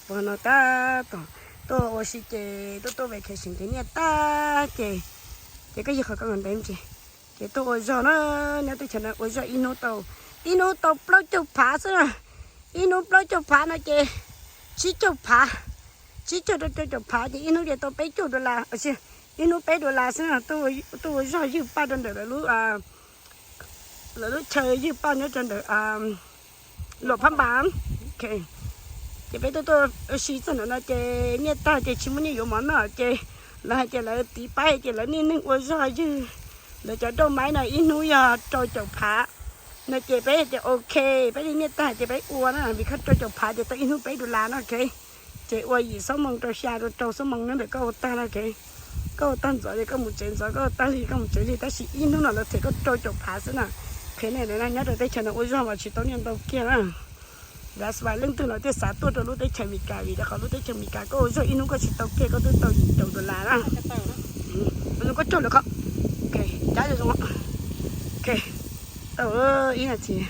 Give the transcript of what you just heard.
Pog no tab tom tuaj ua si ces tuaj tuaj vacation ces niaj tag ces, ces koj yog qhov koj ntev ces, ces tuaj ua zog na, nyob teb chaws no ua zog ib hnub tau, ib hnub tau plaub caug phav xwb na. Ib hnub plaub caug phav no ces tsib caug phav, tsib caug rau rau caum phav ces ib hnub ces tau peb caug dollar, ib hnub peb dollar xwb na. Tuaj ua zog ywj paj rau ntawm lawv lub chaw ywj paj nyob rau ntawm Luam Phab Npas. Ces peb tuaj tuaj ua si txog ntawm no ces niaj tag ces tsis muaj nyiaj yuav mov noj ces lawv hais tias lawv tiv pab ces lawv niaj neeg ua zog ywj, lawv cov rau maib no ib hnub yog rau caum phav no ces peb tias ok, peb li niaj tag ces peb ua na, vim koj rau caum phav ces tau ib hnub peb dollar no ok. Ces ua yim xuab moos rau xya rau rau xuab moos nyob ntawm koj ua tag no ok. Koj ua tag ntxov ces koj mus tsev ntxov, koj ua tag lig koj mus tsev lig, tab sis ib hnub no lawv them koj rau caum phav xwb na. Qhia nej na, nyob rau teb chaws no ua zog mas tsis tau nyiaj ntau kiag na. That's why leej twg los thiaj xav tuaj rau lub teb chaws Amelikas, vim rau qhov lub teb chaws Amelikas koj ua zog ib hnub koj tsis tau kiag koj twb tau yim caum dollar na. Zoo koj raug lawm qhov, cab zoo, tau ib nas this.